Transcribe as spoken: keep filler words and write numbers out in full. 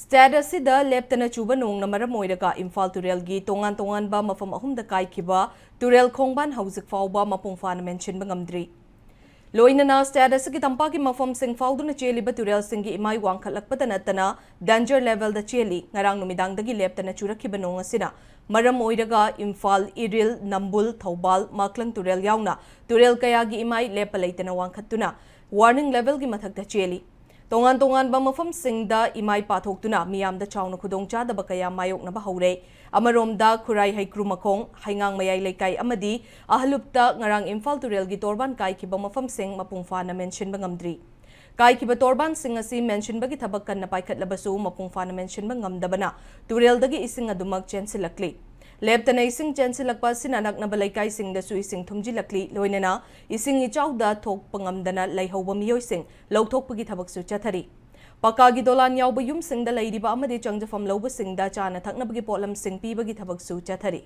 State ꯑꯁꯤꯗ ꯂꯦꯞꯇꯅ ꯆꯨꯕ ꯅꯣꯡꯅ ꯃꯔꯝ ꯑꯣꯏꯔꯒ ꯏꯝꯐꯥꯜ ꯇꯨꯔꯦꯜꯒꯤ ꯇꯣꯉꯥꯟ ꯇꯣꯉꯥꯟꯕ ꯃꯐꯝ ꯑꯍꯨꯝꯗ ꯀꯥꯏꯈꯤꯕ ꯇꯨꯔꯦꯜ ꯈꯣꯡꯕꯥꯟ ꯍꯧꯖꯤꯛ ꯐꯥꯎꯕ ꯃꯄꯨꯡ ꯐꯥꯅ ꯃꯦꯟꯁꯤꯟꯕ ꯉꯝꯗ꯭ꯔꯤ꯫ ꯂꯣꯏꯅꯅ state ꯑꯁꯤꯒꯤ ꯇꯝꯄꯥꯛꯀꯤ ꯃꯐꯝꯁꯤꯡ ꯐꯥꯎꯗꯨꯅ ꯆꯦꯜꯂꯤꯕ ꯇꯨꯔꯦꯜꯁꯤꯡꯒꯤ ꯏꯃꯥꯏ ꯋꯥꯡꯈꯠꯂꯛꯄꯗ ꯅꯠꯇꯅ danger levelꯗ ꯆꯦꯜꯂꯤ꯫ ꯉꯔꯥꯡ ꯅꯨꯃꯤꯗꯥꯡꯗꯒꯤ ꯂꯦꯞꯇꯅ ꯆꯨꯔꯛꯈꯤꯕ ꯅꯣꯡ ꯑꯁꯤꯅ ꯃꯔꯝ ꯑꯣꯏꯔꯒ ꯏꯝꯐꯥꯜ, ꯏꯔꯤꯜ, ꯅꯝꯕꯨꯜ, ꯊꯧꯕꯥꯜ, ꯃꯥꯛꯂꯪ ꯇꯨꯔꯦꯜ ꯌꯥꯎꯅ ꯇꯨꯔꯦꯜ ꯀꯌꯥꯒꯤ ꯏꯃꯥꯏ ꯂꯦꯞꯄ ꯂꯩꯇꯅ ꯋꯥꯡꯈꯠꯇꯨꯅ warning levelꯒꯤ ꯃꯊꯛꯇ ꯆꯦꯜꯂꯤ꯫ ꯇꯣꯉꯥꯟ ꯇꯣꯉꯥꯟꯕ ꯃꯐꯝꯁꯤꯡꯗ ꯏꯃꯥꯏ ꯄꯥꯊꯣꯛꯇꯨꯅ ꯃꯤꯌꯥꯝꯗ ꯆꯥꯎꯅ ꯈꯨꯗꯣꯡꯆꯥꯗꯕ ꯀꯌꯥ ꯃꯥꯌꯣꯛꯅꯕ ꯍꯧꯔꯦ꯫ ꯑꯃꯔꯣꯝꯗ ꯈꯨꯔꯥꯏ ꯍꯩꯀ꯭ꯔꯨ ꯃꯈꯣꯡ, ꯍꯩꯉꯥꯡ ꯃꯌꯥꯏ ꯂꯩꯀꯥꯏ ꯑꯃꯗꯤ ꯑꯍꯂꯨꯞꯇ ꯉꯔꯥꯡ ꯏꯝꯐꯥꯜ ꯇꯨꯔꯦꯜꯒꯤ ꯇꯣꯔꯕꯥꯟ ꯀꯥꯏꯈꯤꯕ ꯃꯐꯝꯁꯤꯡ ꯃꯄꯨꯡ ꯐꯥꯅ ꯃꯦꯟꯁꯤꯟꯕ ꯉꯝꯗ꯭ꯔꯤ꯫ ꯀꯥꯏꯈꯤꯕ ꯇꯣꯔꯕꯥꯟꯁꯤꯡ ꯑꯁꯤ ꯃꯦꯟꯁꯤꯟꯕꯒꯤ ꯊꯕꯛ ꯀꯟꯅ ꯄꯥꯏꯈꯠꯂꯕꯁꯨ ꯃꯄꯨꯡ ꯐꯥꯅ ꯃꯦꯟꯁꯤꯟꯕ ꯉꯝꯗꯕꯅ ꯇꯨꯔꯦꯜꯗꯒꯤ ꯏꯁꯤꯡ ꯑꯗꯨꯃꯛ ꯆꯦꯟꯁꯤꯜꯂꯛꯂꯤ꯫ ꯂꯦꯞꯇꯅ ꯏꯁꯤꯡ ꯆꯦꯟꯁꯤꯜꯂꯛꯄ ꯑꯁꯤꯅ ꯅꯛꯅꯕ ꯂꯩꯀꯥꯏꯁꯤꯡꯗꯁꯨ ꯏꯁꯤꯡ ꯊꯨꯝꯖꯤꯜꯂꯛꯂꯤ꯫ ꯂꯣꯏꯅꯅ ꯏꯁꯤꯡ ꯏꯆꯥꯎꯗ ꯊꯣꯛꯄ ꯉꯝꯗꯅ ꯂꯩꯍꯧꯕ ꯃꯤꯑꯣꯏꯁꯤꯡ ꯂꯧꯊꯣꯛꯄꯒꯤ ꯊꯕꯛꯁꯨ ꯆꯠꯊꯔꯤ꯫ ꯄꯀꯥꯒꯤ ꯗꯣꯂꯥꯟ ꯌꯥꯎꯕ ꯌꯨꯝꯁꯤꯡꯗ ꯂꯩꯔꯤꯕ ꯑꯃꯗꯤ ꯆꯪꯖꯐꯝ ꯂꯧꯕꯁꯤꯡꯗ ꯆꯥꯅ ꯊꯛꯅꯕꯒꯤ ꯄꯣꯠꯂꯝꯁꯤꯡ ꯄꯤꯕꯒꯤ ꯊꯕꯛꯁꯨ ꯆꯠꯊꯔꯤ꯫